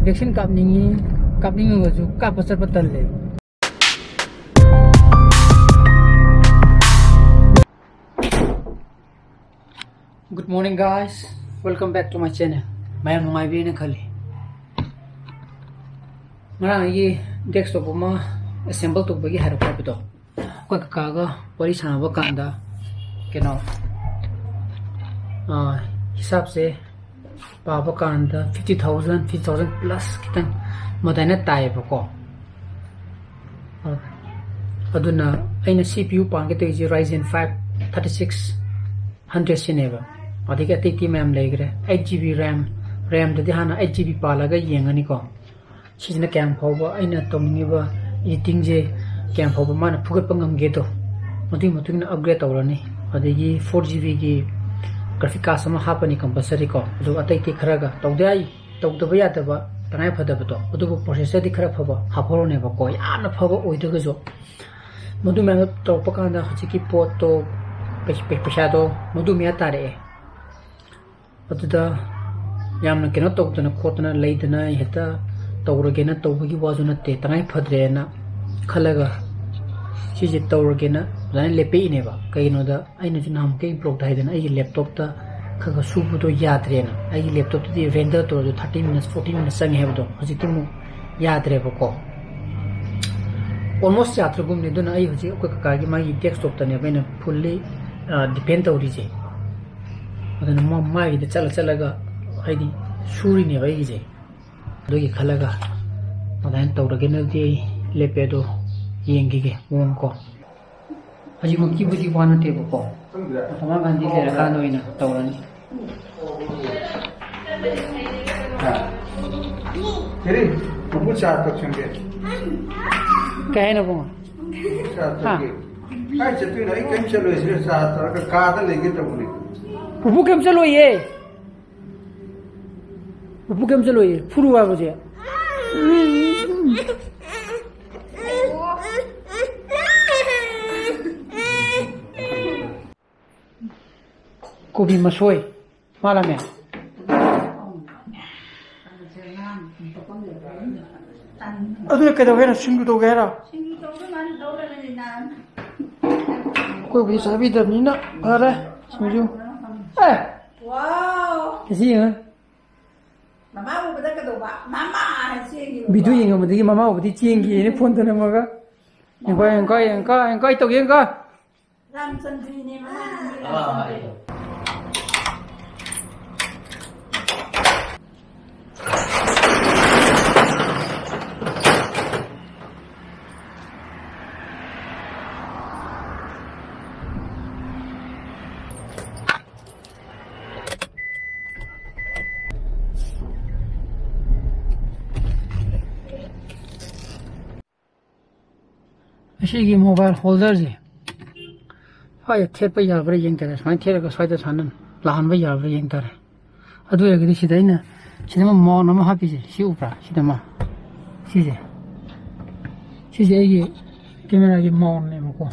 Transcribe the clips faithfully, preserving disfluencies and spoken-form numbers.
Vaccine ꯀꯥꯞꯅꯤꯡꯉꯤ, ꯀꯥꯞꯅꯤꯡꯉꯒꯁꯨ ꯀꯥꯞꯄ ꯆꯠꯄ ꯇꯜꯂꯦ꯫ Good morning, guys. Welcome back to my channel. ꯃꯌꯥꯝ ꯅꯨꯡꯉꯥꯏꯕꯤꯔꯦꯅ ꯈꯜꯂꯤ꯫ ꯉꯔꯥꯡ ꯑꯩꯒꯤ desktop ꯑꯃ assemble ꯇꯧꯕꯒꯤ ꯍꯥꯏꯔꯛꯄ ꯍꯥꯏꯕꯗꯣ, ꯑꯩꯈꯣꯏ ꯀꯀꯥꯒ ꯋꯥꯔꯤ ꯁꯥꯟꯅꯕ ꯀꯥꯟꯗ, ꯀꯩꯅꯣ, ꯑꯥ, ꯍꯤꯁꯥꯞꯁꯦ ꯄꯥꯕ ꯀꯥꯟꯗ fifty thousand, fifty thousand plus ꯈꯤꯇꯪ ꯃꯗꯥꯏꯅ ꯇꯥꯏꯌꯦꯕꯀꯣ꯫ ꯑꯗꯨꯅ ꯑꯩꯅ C P U ꯄꯥꯟꯒꯦ ꯇꯧꯔꯤꯁꯦ Ryzen five thirty six hundred ꯁꯤꯅꯦꯕ꯫ ꯑꯗꯒꯤ ꯑꯇꯩ ꯑꯇꯩ ꯃꯌꯥꯝ ꯂꯩꯈ꯭ꯔꯦ꯫ Eight G B RAM, RAM ꯗꯗꯤ ꯍꯥꯟꯅ eight G B ꯄꯥꯜꯂꯒ ꯌꯦꯡꯉꯅꯤꯀꯣ꯫ ꯁꯤꯁꯤꯅ ꯀꯌꯥꯝ ꯐꯥꯎꯕ ꯑꯩꯅ ꯇꯧꯅꯤꯡꯉꯤꯕ editing ꯁꯦ ꯀꯌꯥꯝ ꯐꯥꯎꯕ ꯃꯥꯅ ꯐꯨꯒꯠꯄ ꯉꯝꯒꯦꯗꯣ, ꯃꯗꯨꯒꯤ ꯃꯇꯨꯡ ꯏꯟꯅ upgrade ꯇꯧꯔꯅꯤ꯫ ꯑꯗꯒꯤ four G B ꯒꯤ graphic card ꯑꯃ ꯍꯥꯞꯄꯅꯤ compulsory ꯀꯣ꯫ ꯑꯗꯨꯒ ꯑꯇꯩ ꯑꯇꯩ ꯈꯔꯒ ꯇꯧꯗ ꯌꯥꯏ, ꯇꯧꯗꯕ ꯌꯥꯗꯕ ꯇꯉꯥꯏ ꯐꯗꯕꯗꯣ, ꯑꯗꯨꯕꯨ processor ꯗꯤ ꯈꯔ ꯐꯕ ꯍꯥꯞꯍꯧꯔꯅꯦꯕꯀꯣ, ꯌꯥꯝꯅ ꯐꯕ ꯑꯣꯏꯗ꯭ꯔꯒꯁꯨ꯫ ꯃꯗꯨ ꯃꯌꯥꯝꯗꯣ ꯇꯧꯔꯛꯄ ꯀꯥꯟꯗ ꯍꯧꯖꯤꯛꯀꯤ ꯄꯣꯠꯇꯣ, ꯄꯩ-, ꯄꯩ-, ꯄꯩꯁꯥꯗꯣ ꯃꯗꯨ ꯃꯌꯥ ꯇꯥꯔꯛꯑꯦ꯫ ꯑꯗꯨꯗ ꯌꯥꯝꯅ ꯀꯩꯅꯣ ꯇꯧꯗꯅ ꯈꯣꯠꯇꯅ ꯂꯩꯗꯅ ꯍꯦꯛꯇ ꯇꯧꯔꯒꯦꯅ ꯇꯧꯕꯒꯤ ꯋꯥꯁꯨ ꯅꯠꯇꯦ, ꯇꯉꯥꯏ ꯐꯗ꯭ꯔꯦꯅ ꯈꯜꯂꯒ ꯁꯤꯁꯦ ꯇꯧꯔꯒꯦꯅ ꯑꯗꯨꯃꯥꯏꯅ ꯂꯦꯞꯄꯛꯏꯅꯦꯕ꯫ ꯀꯩꯒꯤꯅꯣꯗ, ꯑꯩꯅꯁꯨ ꯅꯍꯥꯟꯃꯨꯛꯀꯤ vlog ꯇ ꯍꯥꯏꯗꯅ ꯑꯩꯒꯤ laptop ꯇ ꯈꯔ ꯈꯔ ꯁꯨꯕꯗꯣ ꯌꯥꯗ꯭ꯔꯦꯅ꯫ ꯑꯩꯒꯤ laptop ꯇꯗꯤ render ꯇꯧꯔꯁꯨ thirty minutes, forty minutes ꯆꯪꯉꯦ ꯍꯥꯏꯕꯗꯣ, ꯍꯧꯖꯤꯛꯇꯤ ꯑꯃꯨꯛ ꯌꯥꯗ꯭ꯔꯦꯕꯀꯣ꯫ Almost ꯌꯥꯗ꯭ꯔꯒꯨꯝꯅꯤ꯫ ꯑꯗꯨꯅ ꯑꯩ ꯍꯧꯖꯤꯛ ꯑꯩꯈꯣꯏ ꯀꯀꯥꯒꯤ ꯃꯥꯒꯤ desktop ꯇꯅꯦꯕ ꯑꯩꯅ fully, ꯑ, depend ꯇꯧꯔꯤꯁꯦ꯫ ꯑꯗꯨꯅ ꯃ-, ꯃꯥꯒꯤꯗ ꯆꯠꯂ ꯆꯠꯂꯒ ꯍꯥꯏꯗꯤ ꯁꯨꯔꯤꯅꯦꯕ ꯑꯩꯒꯤꯁꯦ꯫ ꯑꯗꯨꯒꯤ ꯈꯜꯂꯒ ꯑꯗꯨꯃꯥꯏꯅ ꯇꯧꯔꯒꯦꯅꯗꯤ ꯑꯩ ꯂꯦꯞꯄꯦ꯫ ꯑꯗꯣ ꯌꯦꯡꯈꯤꯒꯦ ꯃꯑꯣꯡ ꯀꯣ꯫ ꯍꯧꯖꯤꯛꯃꯛꯀꯤꯕꯨꯗꯤ ꯋꯥ ꯅꯠꯇꯦꯕꯀꯣ, ꯃꯍꯥꯇꯃꯥ ꯒꯥꯟꯙꯤ ꯂꯩꯔꯀꯥꯟꯗ ꯑꯣꯏꯅ ꯇꯧꯔꯅꯤ꯫ ꯀꯔꯤ? ꯄꯨꯄꯨ ꯆꯥ ꯊꯛꯁꯟꯒꯦ꯫ ꯀꯩ ꯍꯥꯏꯅꯣ ꯕꯨꯡꯉꯣ? ꯆꯥ ꯍꯥ? ꯊꯛꯀꯦ꯫ ꯀꯥꯏ ꯆꯠꯇꯣꯏꯅꯣ? ꯑꯩ ꯀꯩꯝ ꯆꯠꯂꯣꯏ꯫ ꯁꯤꯗ ꯆꯥ ꯊꯛꯑꯒ ꯀꯥꯗ ꯂꯩꯒꯦ ꯇꯧꯕꯅꯤ꯫ ꯄꯨꯄꯨ ꯀꯩꯝ ꯆꯠꯂꯣꯏꯌꯦ꯫ ꯄꯨꯄꯨ ꯀꯩꯝ ꯆꯠꯂꯣꯏꯌꯦ꯫ ꯐꯨꯔꯨ ꯍꯥꯏꯕꯁꯦ꯫ ꯀꯣꯕꯤ ꯃꯁꯣꯏ꯫ ꯃꯥꯂꯥꯃꯦ꯫ ꯑꯗꯨꯅ ꯀꯩꯗꯧꯒꯦ ꯍꯥꯏꯅꯣ? ꯁꯤꯡꯖꯨ ꯇꯧꯒꯦ ꯍꯥꯏꯔꯣ? ꯁꯤꯡꯖꯨ ꯇꯧꯗꯣꯏ ꯃꯥꯅ ꯇꯧꯔꯒꯅꯤ ꯅꯍꯥꯟ꯫ ꯑꯩꯈꯣꯏꯕꯨꯗꯤ ꯆꯥꯕꯤꯗꯕꯅꯤꯅ ꯐꯔꯦ꯫ ꯁꯤꯡꯖꯨ꯫ ꯑꯦ! ꯋꯥꯎ! ꯁꯤ ꯌꯦꯡꯉꯣ꯫ ꯃꯃꯥ ꯎꯕꯗ ꯀꯩꯗꯧꯕ? ꯃꯃꯥ ꯍꯥꯏꯅ ꯆꯦꯟꯈꯤꯕ꯫ ꯚꯤꯗꯤꯑꯣ ꯌꯦꯡꯉꯝꯕꯗꯒꯤ ꯃꯃꯥ ꯎꯕꯗꯤ ꯆꯦꯟꯈꯤꯌꯦꯅ ꯐꯣꯟ ꯇꯧꯔꯝꯃꯒ꯫ ꯌꯦꯡꯀꯣ, ꯌꯦꯡꯀꯣ, ꯌꯦꯡꯀꯣ, ꯌꯦꯡꯀꯣ, ꯑꯩ ꯇꯧꯒꯦ, ꯌꯦꯡꯀꯣ꯫ ꯔꯥꯝꯆꯟꯗ꯭ꯔꯤꯅꯦ ꯃꯃꯥ ꯅꯪꯒꯤ ꯔꯥꯝꯆꯟꯗ꯭ꯔꯤ꯫ ꯑꯁꯤꯒꯤ ꯃꯣꯕꯥꯏꯜ ꯍꯣꯜꯗꯔꯁꯦ ꯁ꯭ꯋꯥꯏꯗ ꯊꯦꯠꯄ ꯌꯥꯕ꯭ꯔꯥ ꯌꯦꯡ ꯇꯥꯔꯦ꯫ ꯁꯨꯃꯥꯏꯅ ꯊꯦꯠꯂꯒ ꯁ꯭ꯋꯥꯏꯗ ꯁꯨꯃꯥꯏꯅ ꯂꯥꯛꯍꯟꯕ ꯌꯥꯕ꯭ꯔꯥ ꯌꯦꯡ ꯇꯥꯔꯦ꯫ ꯑꯗꯨ ꯑꯣꯏꯔꯒꯗꯤ ꯁꯤꯗ ꯑꯩꯅ, ꯁꯤꯗ ꯑꯃ ꯃꯥꯎꯟ ꯑꯃ ꯍꯥꯞꯄꯤꯁꯦ, ꯁꯤ ꯎꯕ꯭ꯔꯥ? ꯁꯤꯗ ꯑꯃ, ꯁꯤꯁꯦ, ꯁꯤꯁꯦ ꯑꯩꯒꯤ ꯀꯦꯃꯦꯔꯥꯒꯤ ꯃꯥꯎꯟꯅꯦꯕꯀꯣ꯫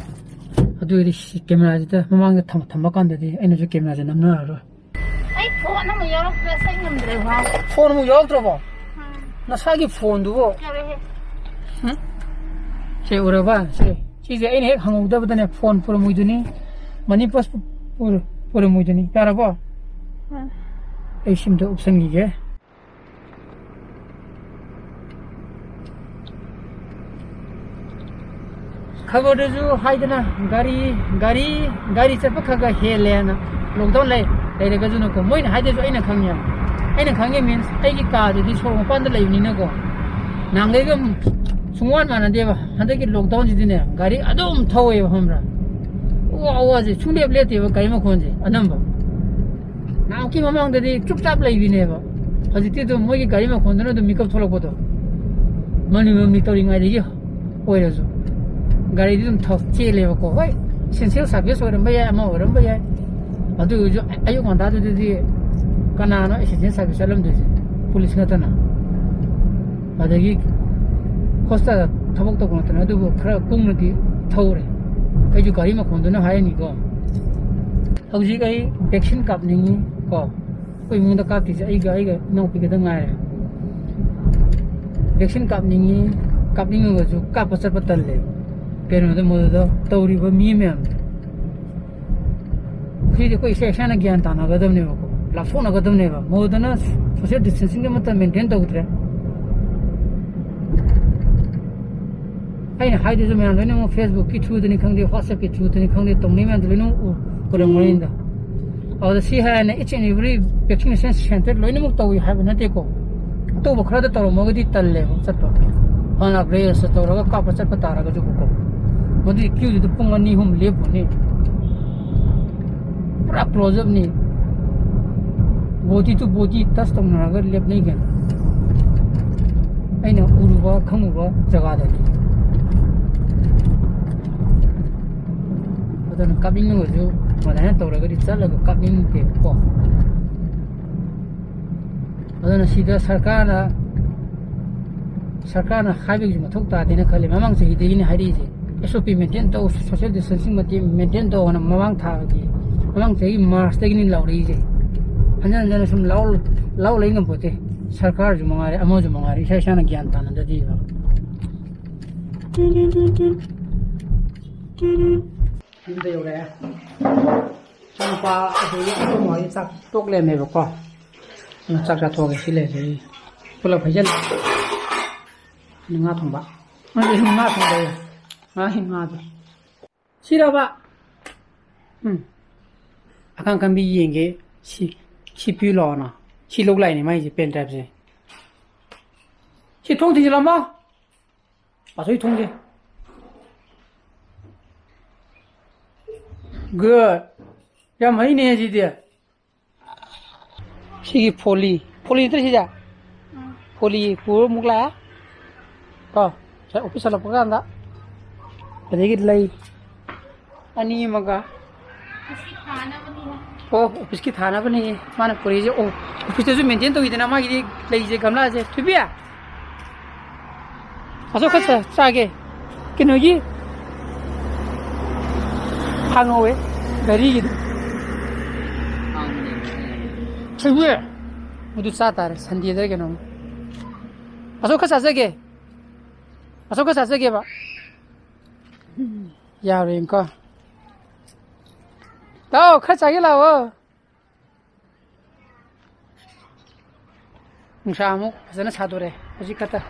ꯑꯗꯨ ꯑꯣꯏꯔꯗꯤ ꯁꯤ ꯀꯦꯃꯦꯔꯥꯁꯤꯗ ꯃꯃꯥꯡꯗ ꯊꯝ-, ꯊꯝꯕ ꯀꯥꯟꯗꯗꯤ ꯑꯩꯅꯁꯨ ꯀꯦꯃꯦꯔꯥꯁꯦ ꯅꯝꯅꯔꯔꯣꯏ꯫ ꯑꯩ ꯐꯣꯟ ꯑꯃ ꯌꯥꯎꯔꯛꯇ꯭ꯔꯦ, ꯆꯠ ꯉꯝꯗ꯭ꯔꯦ ꯚꯥꯏ꯫ ꯐꯣꯟ ꯑꯃꯨꯛ ꯌꯥꯎꯔꯛꯇ꯭ꯔꯕꯣ? ꯎꯝ꯫ ꯅꯁꯥꯒꯤ ꯐꯣꯟꯗꯨꯕꯨ? ꯌꯥꯎꯔꯛꯑꯦ꯫ ꯎꯝ? ꯁꯦ ꯎꯔꯕ? ꯁꯦ, ꯁꯤꯁꯦ ꯑꯩꯅ ꯍꯦꯛ ꯍꯪꯍꯧꯗꯕꯗꯅꯦ ꯐꯣꯟ ꯄꯨꯔꯝꯃꯣꯏꯗꯣꯏꯅꯤ, ꯃꯅꯤ ꯄꯔꯁ ꯄꯨ-, ꯄꯨꯔ-, ꯄꯨꯔꯝꯃꯣꯏꯗꯣꯏꯅꯤ꯫ ꯌꯥꯔꯕꯣ? ꯎꯝ꯫ ꯑꯩ ꯁꯤꯝꯗ ꯎꯞꯁꯟꯈꯤꯒꯦ꯫ ꯈꯕꯔꯗꯁꯨ ꯍꯥꯏꯗꯅ ꯒꯥꯔꯤ, ꯒꯥꯔꯤ, ꯒꯥꯔꯤ ꯆꯠꯄ ꯈꯔ ꯈꯔ ꯍꯦꯜꯂꯦꯅ ꯂꯣꯛꯗꯥꯎꯟ ꯂꯩ, ꯂꯩꯔꯒꯁꯨꯅꯀꯣ, ꯃꯣꯏꯅ ꯍꯥꯏꯗꯣꯏꯁꯨ ꯑꯩꯅ ꯈꯪꯉꯦꯕ꯫ ꯑꯩꯅ ꯈꯪꯉꯦ means ꯑꯩꯒꯤ ꯀꯥꯗꯨꯗꯤ ꯁꯣꯔꯣꯛ ꯃꯄꯥꯟꯗ ꯂꯩꯕꯅꯤꯅꯀꯣ, ꯅꯍꯥꯟꯈꯩꯒ ꯁꯨꯡꯃꯥꯟ ꯃꯥꯟꯅꯗꯦꯕ꯫ ꯍꯟꯗꯛꯀꯤ ꯂꯣꯛꯗꯥꯎꯟꯁꯤꯗꯤꯅꯦ ꯒꯥꯔꯤ ꯑꯗꯨꯝ ꯊꯧꯋꯦꯕ, ꯈꯪꯕ꯭ꯔꯥ? ꯎꯋꯥ ꯎꯋꯥꯁꯦ ꯁꯨꯡꯂꯦꯞ ꯂꯦꯞꯇꯦꯕ ꯒꯥꯔꯤ ꯃꯈꯣꯟꯁꯦ ꯑꯅꯝꯕ꯫ ꯅꯍꯥꯟꯃꯨꯛꯀꯤ ꯃꯃꯥꯡꯗꯗꯤ ꯆꯨꯞ ꯆꯥꯞ ꯂꯩꯕꯤꯅꯦꯕ꯫ ꯍꯧꯖꯤꯛꯇꯤ ꯑꯗꯨꯝ ꯃꯣꯏꯒꯤ ꯒꯥꯔꯤ ꯃꯈꯣꯟꯗꯨꯅ ꯑꯗꯨꯝ ꯃꯤꯀꯞ ꯊꯣꯛꯂꯛꯄꯗꯣ, ꯃꯝꯂꯤ ꯃꯝꯂꯤ ꯇꯧꯔꯤꯉꯩꯗꯒꯤ ꯑꯣꯏꯔꯁꯨ ꯒꯥꯔꯤꯗꯤ ꯑꯗꯨꯝ ꯊꯧ-, ꯆꯦꯜꯂꯦꯕꯀꯣ꯫ ꯍꯣꯏ, essential service ꯑꯣꯏꯔꯝꯕ ꯌꯥꯏ, ꯑꯃ ꯑꯣꯏꯔꯝꯕ ꯌꯥꯏ, ꯑꯗꯨ ꯑꯣꯏꯔꯁꯨ ꯑꯌꯨꯛ ꯉꯟꯇꯥꯗꯨꯗꯗꯤ ꯀꯅꯥꯅꯣ essential service ꯆꯠꯂꯝꯗꯣꯏꯁꯦ? ꯄꯨꯂꯤꯁ ꯅꯠꯇꯅ꯫ ꯑꯗꯒꯤ ꯍꯣꯁꯇꯥꯜꯗ ꯊꯕꯛ ꯇꯧꯕ ꯅꯠꯇꯅ꯫ ꯑꯗꯨꯕꯨ ꯈꯔ ꯀꯨꯡꯅꯗꯤ ꯊꯧꯔꯦ꯫ ꯑꯩꯁꯨ ꯒꯥꯔꯤ ꯃꯈꯣꯟꯗꯨꯅ ꯍꯥꯏꯔꯅꯤꯀꯣ꯫ ꯍꯧꯖꯤꯛ ꯑꯩ vaccine ꯀꯥꯞꯅꯤꯡꯉꯤ ꯀꯣ꯫ ꯑꯩꯈꯣꯏ ꯏꯃꯨꯡꯗ ꯀꯥꯞꯇ꯭ꯔꯤꯁꯦ ꯑꯩꯒ, ꯑꯩꯒ ꯏꯅꯥꯎꯄꯤꯒꯗ ꯉꯥꯏꯔꯦ꯫ ꯚꯦꯛꯁꯤꯟ ꯀꯥꯞꯅꯤꯡꯉꯤ, ꯀꯥꯞꯅꯤꯡꯉꯒꯁꯨ ꯀꯥꯞꯄ ꯆꯠꯄ ꯇꯜꯂꯦ꯫ ꯀꯩꯅꯣꯗ ꯃꯗꯨꯗ ꯇꯧꯔꯤꯕ ꯃꯤ ꯃꯌꯥꯝꯗꯣ꯫ ꯁꯤꯗꯤ ꯑꯩꯈꯣꯏ ꯏꯁꯥ ꯏꯁꯥꯅ ꯒ꯭ꯌꯥꯟ ꯇꯥꯅꯒꯗꯕꯅꯦꯕꯀꯣ, ꯂꯥꯞꯊꯣꯛꯅꯒꯗꯕꯅꯦꯕ꯫ ꯃꯗꯨꯗꯅ social distancing ꯑꯃꯠꯇ maintain ꯇꯧꯗ꯭ꯔꯦ꯫ ꯑꯩꯅ ꯍꯥꯏꯗꯣꯏꯁꯦ ꯃꯌꯥꯝ ꯂꯣꯏꯅꯃꯛ Facebook ꯀꯤ through ꯗꯅꯤ ꯈꯪꯗꯦ, WhatsApp ꯀꯤ through ꯗꯅꯤ ꯈꯪꯗꯦ, ꯇꯧꯅꯩ ꯃꯌꯥꯝꯗꯣ ꯂꯣꯏꯅꯃꯛ ꯎ-, ꯎꯔꯝꯒꯅꯤꯗ꯫ ꯑꯗꯨꯗ ꯁꯤ ꯍꯥꯏꯅ each and every vaccination center ꯂꯣꯏꯅꯃꯛ ꯇꯧꯏ ꯍꯥꯏꯕ ꯅꯠꯇꯦꯀꯣ꯫ ꯑꯇꯧꯕ ꯈꯔꯗ ꯇꯧꯔꯝꯃꯒꯗꯤ ꯇꯜꯂꯦꯕ ꯆꯠꯄ꯫ ꯐꯅ race ꯇꯧꯔꯒ ꯀꯥꯞꯄ ꯆꯠꯄ ꯇꯥꯔꯒꯁꯨꯀꯣ, ꯃꯗꯨꯒꯤ queue ꯗꯨꯗ ꯄꯨꯡ ꯑꯅꯤ ꯑꯍꯨꯝ ꯂꯦꯞꯄꯨꯅꯤ꯫ ꯄꯨꯔꯥ close up ꯅꯤ꯫ Body to body touch ꯇꯧꯅꯔꯒ ꯂꯦꯞꯅꯩ ꯀꯩꯅꯣ꯫ ꯑꯩꯅ ꯎꯔꯨꯕ ꯈꯪꯉꯨꯕ ꯖꯒꯥꯗꯗꯤ꯫ ꯑꯗꯨꯅ ꯀꯥꯞꯅꯤꯡꯉꯒꯁꯨ ꯑꯗꯨꯃꯥꯏꯅ ꯇꯧꯔꯒꯗꯤ ꯆꯠꯂꯒ ꯀꯥꯞꯅꯤꯡꯗꯦꯕꯀꯣ꯫ ꯑꯗꯨꯅ ꯁꯤꯗ ꯁꯔꯀꯥꯔꯅ, ꯁꯔꯀꯥꯔꯅ ꯍꯥꯏꯕꯒꯤꯁꯨ ꯃꯊꯧ ꯇꯥꯗꯦꯅ ꯈꯜꯂꯤ꯫ ꯃꯃꯥꯡ ꯆꯍꯤꯗꯒꯤꯅꯦ ꯍꯥꯏꯔꯛꯏꯁꯦ, S O P maintain ꯇꯧ, social distancing ꯃꯇꯦꯡ maintain ꯇꯧ ꯍꯥꯏꯅ ꯃꯃꯥꯡ ꯊꯥꯒꯤ, ꯃꯃꯥꯡ ꯆꯍꯤ March ꯇꯒꯤꯅꯤ ꯂꯥꯎꯔꯛꯏꯁꯦ꯫ ꯍꯟꯖꯟ ꯍꯟꯖꯟꯅ ꯁꯨꯝ ꯂꯥꯎ, ꯂꯥꯎ ꯂꯩ ꯉꯝꯄꯣꯠꯇꯦ꯫ ꯁꯔꯀꯥꯔꯁꯨ ꯃꯉꯥꯏꯔꯦ, ꯑꯃꯁꯨ ꯃꯉꯥꯏꯔꯦ, ꯏꯁꯥ ꯏꯁꯥꯅ ꯒ꯭ꯌꯥꯟ ꯇꯥꯅꯗ꯭ꯔꯗꯤꯕ꯫ ꯌꯨꯝꯗ ꯌꯧꯔꯛꯑꯦ꯫ ꯏꯆꯥꯅꯨꯄꯥ ꯑꯗꯨ ꯑꯩꯈꯣꯏ ꯃꯥꯒꯤ ꯆꯥꯛ ꯇꯣꯛ ꯂꯩꯔꯝꯃꯦꯕꯀꯣ꯫ ꯑꯗꯨꯅ ꯆꯥꯛ ꯆꯥꯊꯣꯛꯑꯒꯦ ꯁꯤ ꯂꯩꯔꯦ꯫ ꯄꯨꯂꯞ ꯍꯩꯖꯜꯂꯦ꯫ ꯑꯗꯨ ꯉꯥ ꯊꯣꯡꯕ꯫ ꯑꯗꯨ ꯉꯥ ꯊꯣꯡꯕ꯫ ꯉꯥ, ꯉꯥꯗꯣ꯫ ꯁꯤꯔꯕ? ꯎꯝ꯫ ꯑꯈꯪ ꯑꯈꯪꯕꯤ ꯌꯦꯡꯒꯦ꯫ ꯁꯤ, ꯁꯤ ꯄꯤꯌꯨ ꯂꯥꯛꯑꯣꯅ꯫ ꯁꯤ ꯂꯧ ꯂꯥꯛꯏꯅꯦ ꯃꯥꯏꯁꯦ, pen drive ꯁꯦ꯫ ꯁꯤ ꯊꯣꯡ ꯊꯤꯡꯖꯤꯜꯂꯝꯃꯣ꯫ ꯄꯥꯁꯣꯏ ꯊꯣꯡꯁꯦ꯫ Good꯫ ꯌꯥꯝ ꯍꯩꯅꯦ ꯁꯤꯗꯤ꯫ ꯁꯤꯒꯤ ꯐꯣꯂꯤ꯫ ꯐꯣꯂꯤ ꯅꯠꯇ꯭ꯔ ꯁꯤꯁꯦ? ꯐꯣꯂꯤ ꯄꯨꯔ ꯑꯃꯨꯛ ꯂꯥꯛꯑꯦ꯫ ꯀꯣ, ꯉꯁꯥꯏ office ꯍꯜꯂꯛꯄ ꯀꯥꯟꯗ꯫ ꯑꯗꯒꯤ ꯂꯩ ꯑꯅꯤ ꯑꯃꯒ꯫ ꯑꯣ, office ꯀꯤ ꯊꯥꯅꯕꯅꯦ ꯃꯥꯅ ꯄꯨꯔꯛꯏꯁꯦ꯫ ꯑꯣ, office ꯇꯁꯨ maintain ꯇꯧꯋꯤꯗꯅ ꯃꯥꯒꯤꯗꯤ ꯂꯩꯁꯦ, ꯒꯝꯂꯥꯁꯦ꯫ ꯊꯣꯏꯕꯤ! ꯑꯆꯧ ꯈꯔ ꯆꯥ-, ꯆꯥꯒꯦ꯫ ꯀꯩꯅꯣꯒꯤ ꯍꯥꯡꯍꯧꯋꯦ, ꯘꯔꯤꯒꯤꯗꯣ꯫ ꯍꯥꯡꯕꯅꯦ꯫ ꯁꯤꯕꯨ ꯃꯗꯨ ꯆꯥ ꯇꯥꯔꯦ, Sunday ꯗꯔ ꯀꯩꯅꯣꯝ꯫ ꯑꯆꯧ ꯈꯔ ꯆꯥꯖꯒꯦ꯫ ꯑꯆꯧ ꯈꯔ ꯆꯥꯖꯒꯦꯕ꯫ ꯌꯥꯔꯣꯏꯅꯀꯣ꯫ ꯂꯥꯛꯑꯣ, ꯈꯔ ꯆꯥꯒꯦ ꯂꯥꯛꯑꯣ꯫ ꯅꯨꯡꯁꯥ ꯑꯃꯨꯛ ꯐꯖꯅ ꯁꯥꯗꯣꯔꯛꯑꯦ ꯍꯧꯖꯤꯛ ꯈꯛꯇ꯫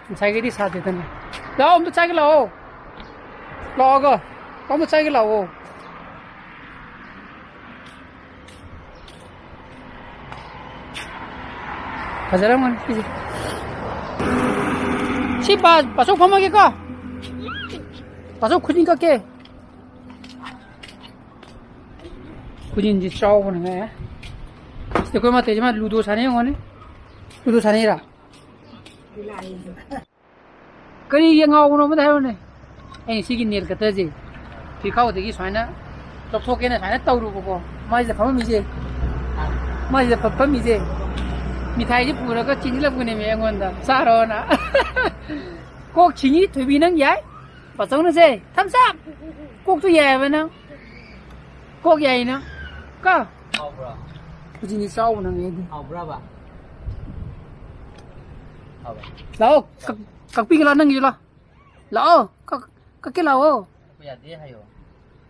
ꯉꯁꯥꯏꯒꯩꯗꯤ ꯁꯥꯗꯦꯗꯅ꯫ ꯂꯥꯛꯑꯣ, ꯑꯝꯇ ꯆꯥꯒꯦ ꯂꯥꯛꯑꯣ꯫ ꯂꯥꯛꯑꯣꯒ꯫ ꯑꯝꯇ ꯆꯥꯒꯦ ꯂꯥꯛꯑꯣ꯫ ꯐꯖꯔꯝꯒꯅꯤ ꯁꯤꯁꯦ꯫ ꯁꯤ ꯄꯥ-, ꯄꯥꯆꯧ ꯐꯝꯃꯒꯦꯀꯣ꯫ ꯄꯥꯆꯧ ꯈꯨꯖꯤꯟ ꯀꯛꯀꯦ꯫ ꯈꯨꯖꯤꯟꯁꯤ ꯆꯥꯎꯕꯅ ꯉꯥꯏ꯫ ꯑꯁ, ꯑꯩꯈꯣꯏ ꯃꯥꯇꯩꯁꯤ ꯃꯥ ꯂꯨꯗꯣ ꯁꯥꯟꯅꯩ ꯌꯦꯡꯉꯣꯅꯦ꯫ ꯂꯨꯗꯣ ꯁꯥꯟꯅꯩꯔꯥ? ꯀꯔꯤꯒꯤ ꯉꯥꯎꯕꯅꯣ ꯑꯃꯗ ꯍꯥꯏꯔꯣꯅꯦ꯫ ꯑꯩꯅ ꯁꯤꯒꯤ ꯅꯦꯜ ꯀꯠꯇꯔꯁꯦ ꯐꯤꯈꯥꯎꯗꯒꯤ ꯁꯨꯃꯥꯏꯅ ꯂꯧꯊꯣꯛꯀꯦꯅ ꯁꯨꯃꯥꯏꯅ ꯇꯧꯔꯨꯕꯀꯣ꯫ ꯃꯥꯏꯁꯤꯗ ꯐꯝꯃꯝꯃꯤꯁꯦ꯫ ꯃꯥꯏꯁꯤꯗ ꯐ-, ꯐꯝꯃꯤꯁꯦ꯫ ꯃꯤꯊꯥꯏꯁꯦ ꯄꯨꯔꯒ ꯆꯦꯟꯁꯤꯜꯂꯛꯄꯅꯦꯃꯤ ꯑꯩꯉꯣꯟꯗ꯫ ꯆꯥꯔꯣꯅ꯫ ꯀꯣꯛ ꯁꯤꯡꯉꯤ ꯊꯣꯏꯕꯤ ꯅꯪ ꯌꯥꯏ꯫ ꯄꯥꯆꯧꯅꯁꯦ, "ꯊꯝꯆꯥ!" ꯀꯣꯛꯇꯨ ꯌꯥꯏꯑꯕ ꯅꯪ꯫ ꯀꯣꯛ ꯌꯥꯏ ꯅꯪ꯫ ꯀꯣ? ꯍꯥꯎꯕ꯭ꯔꯣ? ꯈꯨꯖꯤꯟꯗꯤ ꯆꯥꯎꯕ ꯅꯪ ꯑꯩꯗꯤ꯫ ꯍꯥꯎꯕ꯭ꯔꯕ? ꯍꯥꯎꯋꯦ꯫ ꯂꯥꯛꯑꯣ, ꯀꯛ-, ꯀꯛꯄꯤꯒꯦ ꯂꯥꯛꯑꯣ, ꯅꯪꯒꯤꯁꯨ ꯂꯥꯛꯑꯣ꯫ ꯂꯥꯛꯑꯣ, ꯀꯛ-, ꯀꯛꯀꯦ ꯂꯥꯛꯑꯣ꯫ ꯀꯛꯄ ꯌꯥꯗꯦ ꯍꯥꯏꯌꯣ꯫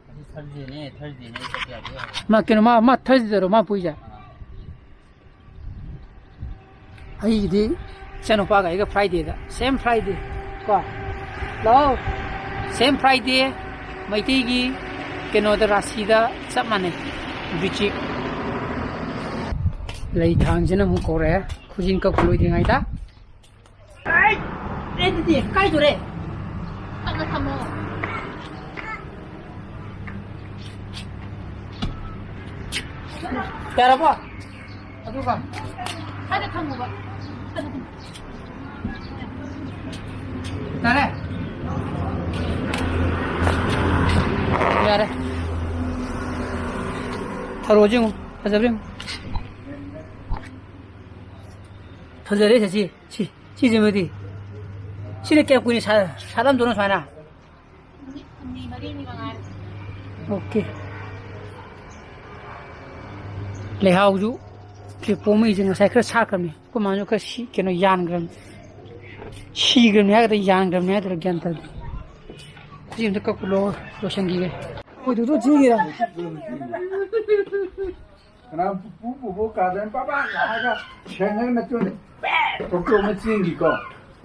ꯉꯁꯤ ꯊꯔꯁꯗꯦꯅꯦ, ꯊꯔꯁꯗꯦꯅꯦ, ꯀꯛꯄ ꯌꯥꯗꯦ ꯍꯥꯏꯌꯣ꯫ ꯃꯥ ꯀꯩꯅꯣ, ꯃꯥ, ꯃꯥ ꯊꯔꯁꯗꯦꯗꯔꯣ ꯃꯥ ꯄꯨꯏꯁꯦ? ꯑꯥ꯫ ꯑꯩꯒꯤꯗꯤ ꯏꯆꯥꯅꯨꯄꯥꯒ ꯑꯩꯒ ꯐ꯭ꯔꯥꯏꯗꯦꯗ, ꯁꯦꯝ ꯐ꯭ꯔꯥꯏꯗꯦ ꯀꯣ꯫ ꯂꯥꯛꯑꯣ꯫ ꯁꯦꯝ ꯐ꯭ꯔꯥꯏꯗꯦ, ꯃꯩꯇꯩꯒꯤ ꯀꯩꯅꯣꯗ, ꯔꯥꯁꯤꯗ ꯆꯞ ꯃꯥꯟꯅꯩ꯫ ꯕꯤꯆꯤꯛ꯫ ꯂꯩ ꯊꯥꯡꯁꯤꯅ ꯑꯃꯨꯛ ꯀꯧꯔꯛꯑꯦ, ꯈꯨꯖꯤꯟ ꯀꯛꯄ ꯂꯣꯏꯗ꯭ꯔꯤꯉꯩꯗ꯫ ꯑꯩ, ꯑꯩ, ꯑꯗꯨꯗꯤ ꯀꯥꯏꯗꯣꯔꯦ? ꯇꯞꯅ ꯊꯝꯃꯣ꯫ ꯌꯥꯔꯕꯣ? ꯑꯗꯨꯒ ꯁ꯭ꯋꯥꯏꯗ ꯊꯝꯃꯣꯕ꯫ ꯁ꯭ꯋꯥꯏꯗ ꯊꯝꯃꯣ꯫ ꯌꯥꯔꯦ? ꯌꯥꯔꯦ꯫ ꯊꯔꯣꯁꯦ ꯌꯦꯡꯉꯨ꯫ ꯐꯖꯕ꯭ꯔꯥ ꯌꯦꯡꯉꯨ꯫ ꯐꯖꯔꯦ, ꯁꯦ, ꯁꯤ, ꯁꯤ, ꯁꯤꯁꯤꯃꯗꯤ꯫ ꯁꯤꯅ ꯀꯌꯥꯝ ꯀꯨꯏꯅ ꯁꯥ-, ꯁꯥꯠꯂꯝꯗꯣꯏꯅꯣ ꯁꯨꯃꯥꯏꯅ? ꯅꯨꯃꯤꯠ ꯍꯨꯝꯅꯤ ꯃꯔꯤꯅꯤ ꯃꯉꯥꯏꯔꯦ꯫ ꯑꯣꯀꯦ꯫ ꯂꯩꯍꯥꯎꯁꯨ ꯁꯤ ꯄꯣꯝꯃꯛꯏꯁꯦ ꯉꯁꯥꯏ ꯈꯔ ꯁꯥꯠꯈ꯭ꯔꯕꯅꯤ꯫ ꯑꯩꯈꯣꯏ ꯃꯥꯁꯨ ꯈꯔ ꯁꯤ-, ꯀꯩꯅꯣ ꯌꯥꯟꯈ꯭ꯔꯕꯅꯤ꯫ ꯁꯤꯈ꯭ꯔꯕꯅꯤ ꯍꯥꯏꯒꯗ꯭ꯔꯥ, ꯌꯥꯟꯈ꯭ꯔꯕꯅꯤ ꯍꯥꯏꯒꯗ꯭ꯔꯥ, ꯒ꯭ꯌꯥꯟ ꯇꯥꯗꯦ꯫ ꯁꯤ ꯑꯝꯇ ꯀꯛꯄ ꯂꯣ-, ꯂꯣꯏꯁꯟꯈꯤꯒꯦ꯫ ꯃꯣꯏꯗꯨꯗ ꯆꯦꯟꯒꯤꯔ? ꯀꯅꯥ ꯄꯨ-, ꯄꯨ-, ꯄꯨꯕꯣꯛ ꯀꯥꯗꯅ ꯄꯥꯄꯥ ꯂꯥꯛꯑꯒ ꯁꯦꯡꯉꯒ ꯃꯇꯨꯡꯗ ꯄꯦꯛ ꯇꯣꯛꯇꯣꯛ ꯑꯃ ꯆꯦꯟꯈꯤꯀꯣ꯫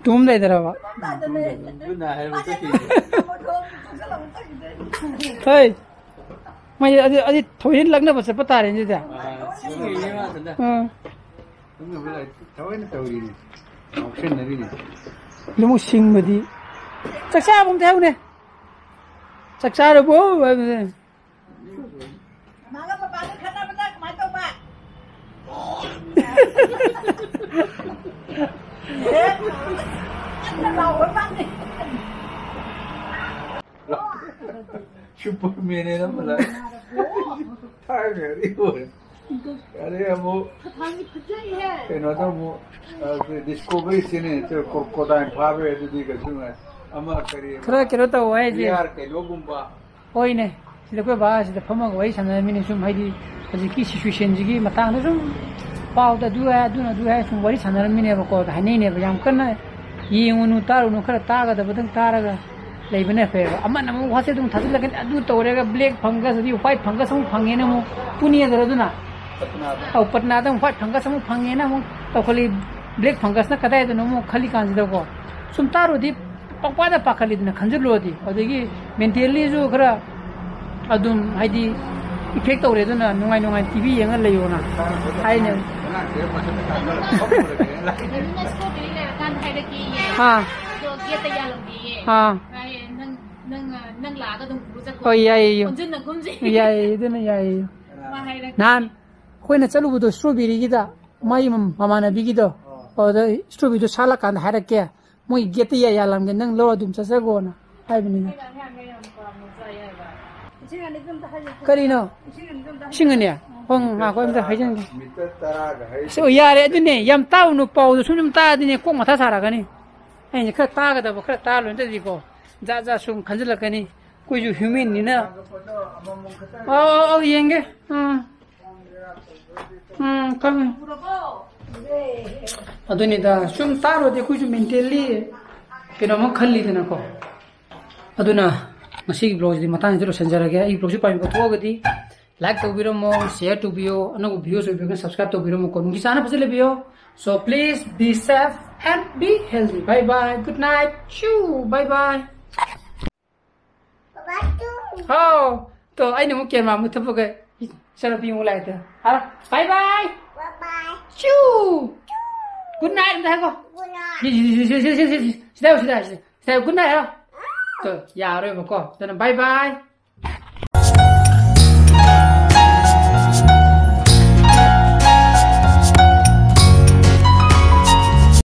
ꯇꯨꯝ ꯂꯩꯗ꯭ꯔꯕ? ꯑꯗꯨꯅ ꯍꯥꯏꯕ ꯆꯠꯈꯤꯕ꯫ ꯍꯣꯏ꯫ ꯃꯣꯏ ꯑꯗꯨ, ꯑꯗꯨ ꯊꯣꯏꯗꯤꯟ ꯂꯛꯅꯕ ꯆꯠꯄ ꯇꯥꯔꯦꯅꯦ ꯑꯗꯨꯗꯤ꯫ ꯑꯥ, ꯁꯤꯒꯤ ꯃꯥ ꯃꯊꯟꯇ꯫ ꯑꯥ꯫ ꯊꯃꯣꯏꯅ ꯇꯧꯔꯤꯅꯤ, ꯉꯥꯎꯁꯟꯅꯔꯤꯅꯤ꯫ ꯂꯧꯃꯨꯛ ꯁꯤꯡꯕꯗꯤ꯫ "ꯆꯥꯛ ꯆꯥꯕ ꯑꯝꯇ ꯍꯥꯏꯌꯨꯅꯦ꯫ ꯆꯥꯛ ꯆꯥꯔꯕꯣ?" ꯍꯥꯏꯕꯅꯦ꯫ ꯃꯥꯒ ꯃꯄꯥꯒ ꯈꯠꯅꯕꯗ ꯀꯃꯥꯏꯅ ꯇꯧꯕ? ꯀꯟꯅ ꯂꯥꯎꯕ ꯃꯥꯅꯤ꯫ ꯁꯨꯄꯔꯃꯦꯟ ꯍꯥꯏꯅ ꯑꯃ ꯂꯥꯛ-, ꯊꯥꯏꯅ ꯑꯔꯤꯕ ꯑꯣꯏ꯫ ꯑꯗꯩ ꯑꯃꯨꯛ ꯀꯩꯅꯣꯗ ꯑꯃꯨꯛ, ꯑ, ꯗꯤꯁꯀꯣꯚꯔꯤ ꯆꯦꯅꯦꯜ, ꯀ꯭ꯔꯣꯀꯣꯗꯥꯏꯜ ꯐꯥꯕꯩ ꯑꯗꯨꯗꯤ ꯀꯩꯁꯨ ꯉꯥꯏ-, ꯑꯃ ꯀꯔꯤ, ꯈꯔ ꯀꯩꯅꯣ ꯇꯧ ꯍꯥꯏꯁꯦ꯫ ꯕꯤ ꯑꯥꯔ ꯀꯩꯅꯣꯒꯨꯝꯕ꯫ ꯍꯣꯏꯅꯦ, ꯁꯤꯗ ꯑꯩꯈꯣꯏ ꯕꯥꯁꯤꯗ ꯐꯝꯃꯒ ꯋꯥꯔꯤ ꯁꯥꯟꯅꯔꯝꯃꯤꯅꯦ꯫ ꯁꯨꯝ ꯍꯥꯏꯗꯤ ꯍꯧꯖꯤꯛꯀꯤ ꯁꯤꯆꯨꯋꯦꯁꯟꯁꯤꯒꯤ ꯃꯇꯥꯡꯗ ꯁꯨꯝ ꯄꯥꯎꯗ ꯑꯗꯨ ꯍꯥꯏ, ꯑꯗꯨꯅ ꯑꯗꯨ ꯍꯥꯏ, ꯁꯨꯝ ꯋꯥꯔꯤ ꯁꯥꯟꯅꯔꯝꯃꯤꯅꯦꯕꯀꯣ꯫ ꯑꯗ ꯍꯥꯏꯅꯩꯅꯦꯕ, ꯌꯥꯝ ꯀꯟꯅ ꯌꯦꯡꯉꯨꯅꯨ, ꯇꯥꯔꯨꯅꯨ, ꯈꯔ ꯇꯥꯒꯗꯕꯗꯪ ꯇꯥꯔꯒ ꯂꯩꯕꯅ ꯐꯩꯌꯦꯕ꯫ ꯑꯃꯅ ꯑꯃꯨꯛ ꯋꯥꯆꯦꯞꯇ ꯑꯃꯨꯛ ꯊꯥꯖꯤꯜꯂꯛꯀꯅꯤ, ꯑꯗꯨ ꯇꯧꯔꯦꯒ black fungus, ꯑꯗꯨ white fungus ꯑꯃꯨꯛ ꯐꯪꯉꯦꯅ ꯑꯃꯨꯛ ꯄꯨꯅꯦꯗ꯭ꯔꯣ ꯑꯗꯨꯅ? ꯄꯠꯅꯥꯗ꯫ ꯑꯧ, ꯄꯠꯅꯥꯗ ꯑꯃꯨꯛ white fungus ꯑꯃꯨꯛ ꯐꯪꯉꯦꯅ ꯑꯃꯨꯛ ꯇꯧꯈꯠꯂꯤ꯫ Black fungusꯅ ꯀꯗꯥꯏꯗꯅꯣ ꯑꯃꯨꯛ ꯈꯜꯂꯤ ꯀꯥꯟꯁꯤꯗꯀꯣ, ꯁꯨꯝ ꯇꯥꯔꯨꯔꯗꯤ ꯄꯪꯄꯥꯗ ꯄꯥꯈꯠꯂꯤꯗꯅ, ꯈꯟꯖꯤꯜꯂꯨꯔꯗꯤ꯫ ꯑꯗꯒꯤ mentallyꯁꯨ ꯈꯔ ꯑꯗꯨꯝ ꯍꯥꯏꯗꯤ effect ꯇꯧꯔꯦ꯫ ꯑꯗꯨꯅ ꯅꯨꯡꯉꯥꯏ ꯅꯨꯡꯉꯥꯏ ꯇꯤꯚꯤ ꯌꯦꯡꯉ ꯂꯩꯌꯣꯅ ꯍꯥꯏꯅꯦ꯫ ꯑꯗꯨꯅ strawberry ꯂꯩꯔꯀꯥꯟꯗ ꯍꯥꯏꯔꯛꯀꯦꯌꯦ꯫ ꯑꯥ꯫ ꯑꯗꯣ gateꯇ ꯌꯥꯜꯂꯝꯒꯦꯌꯦ꯫ ꯑꯥ꯫ ꯍꯥꯏꯌꯦ, "ꯅꯪ, ꯅꯪ, ꯅꯪ ꯂꯥꯛꯑꯒ ꯑꯗꯨꯝ ꯄꯨꯔ ꯆꯠꯈꯣ꯫ ꯍꯣꯏ, ꯌꯥꯏꯌꯦ, ꯌꯣ꯫ ꯑꯣꯟꯁꯤꯟꯅꯒꯨꯝꯁꯤ꯫" ꯌꯥꯏꯌꯦ, ꯑꯗꯨꯅ ꯌꯥꯏꯌꯦ, ꯌꯣ꯫ ꯃꯥ ꯍꯥꯏꯔꯛꯀꯦ꯫ ꯅꯍꯥꯟ ꯑꯩꯈꯣꯏꯅ ꯆꯠꯂꯨꯕꯗꯣ strawberryꯒꯤꯗ, ꯃꯥꯒꯤ ꯃꯃꯥꯟꯅꯕꯤꯒꯤꯗꯣ, ꯑꯣ꯫ ꯑꯗꯨꯗ strawberryꯗꯣ ꯁꯥꯠꯂꯀꯥꯟꯗ ꯍꯥꯏꯔꯛꯀꯦ꯫ ꯃꯣꯏ gateꯇ ꯌꯥ-, ꯌꯥꯜꯂꯝꯒꯦ, ꯅꯪ ꯂꯧꯔ ꯑꯗꯨꯝ ꯆꯠꯆꯒꯣꯅ ꯍꯥꯏꯕꯅꯤꯅ꯫ ꯀꯔꯤꯅꯣ? ꯏꯁꯤꯡ ꯑꯅꯤ? ꯍꯣꯏ, ꯉꯥꯏꯈꯣ, ꯑꯝꯇ ꯍꯥꯏꯖꯟꯒꯦ꯫ ꯃꯤꯇꯔ ꯇꯔꯥꯒ ꯍꯥꯏ-, ꯑꯁ, ꯑꯣ, ꯌꯥꯔꯦ, ꯑꯗꯨꯅꯦ, ꯌꯥꯝ ꯇꯥꯎꯅꯨ, ꯄꯥꯎꯗꯣ ꯁꯨꯝ ꯁꯨꯝ ꯇꯥꯗꯤꯅꯦ ꯀꯣꯛ ꯃꯊꯥ ꯁꯥꯔꯛꯀꯅꯤ꯫ ꯑꯩꯅ ꯈꯔ ꯇꯥꯒꯗꯕ ꯈꯔ ꯇꯥ ꯂꯣꯏ ꯅꯠꯇ꯭ꯔꯗꯤꯀꯣ, ꯖꯥꯠ ꯖꯥꯠ ꯁꯨꯝ ꯈꯟꯖꯤꯜꯂꯛꯀꯅꯤ꯫ ꯑꯩꯈꯣꯏꯁꯨ humanꯅꯤꯅ꯫ ꯑꯧ, ꯑꯧ, ꯑꯧ, ꯌꯦꯡꯒꯦ꯫ ꯎꯝ꯫ ꯎꯝ, ꯈꯪꯉꯦ꯫ ꯑꯗꯨꯅꯤꯗ, ꯁꯨꯝ ꯇꯥꯔꯨꯔꯗꯤ ꯑꯩꯈꯣꯏꯁꯨ mentally ꯀꯩꯅꯣꯝꯃ ꯈꯜꯂꯤꯗꯅꯀꯣ꯫ ꯑꯗꯨꯅ ꯉꯁꯤꯒꯤ vlogꯁꯤꯗꯤ ꯃꯇꯥꯡꯁꯤꯗ ꯂꯣꯏꯁꯤꯟꯖꯔꯒꯦ꯫ ꯑꯩ vlogꯁꯤ ꯄꯥꯝꯕꯤꯕ ꯊꯣꯛꯑꯒꯗꯤ like ꯇꯧꯕꯤꯔꯝꯃꯣ, share ꯇꯧꯕꯤꯌꯣ, ꯑꯅꯧꯕ viewers ꯑꯣꯏꯕꯤꯔꯒꯅ subscribe ꯇꯧꯕꯤꯔꯝꯃꯣꯀꯣ꯫ ꯅꯨꯡꯁꯤ ꯆꯥꯟꯅ ꯐꯖꯅ ꯂꯩꯕꯤꯌꯣ꯫ So please be safe and be healthy. Bye bye. Good night. Shoo. Bye bye. ꯍꯥꯎ꯫ ꯇꯣ, ꯑꯩꯅ ꯑꯃꯨꯛ camera ꯃꯨꯠꯊꯠꯄꯒ ꯏꯆꯥꯅꯨꯄꯤ ꯑꯃꯨꯛ ꯂꯥꯛꯑꯦ꯫ ꯍꯥꯏꯔꯣ, bye bye. ꯆꯨ꯫ Good night ꯑꯝꯇ ꯍꯥꯏꯀꯣ꯫ ꯁꯤ, ꯁꯤ, ꯁꯤ, ꯁꯤꯗ ꯌꯦꯡꯉꯨ, ꯁꯤꯗ, ꯁꯤꯗ, ꯁꯤꯗ, good night ꯍꯥꯏꯔꯣ꯫ ꯇꯣ, ꯌꯥꯔꯣꯏꯕꯀꯣ꯫ ꯑꯗꯨꯅ bye bye.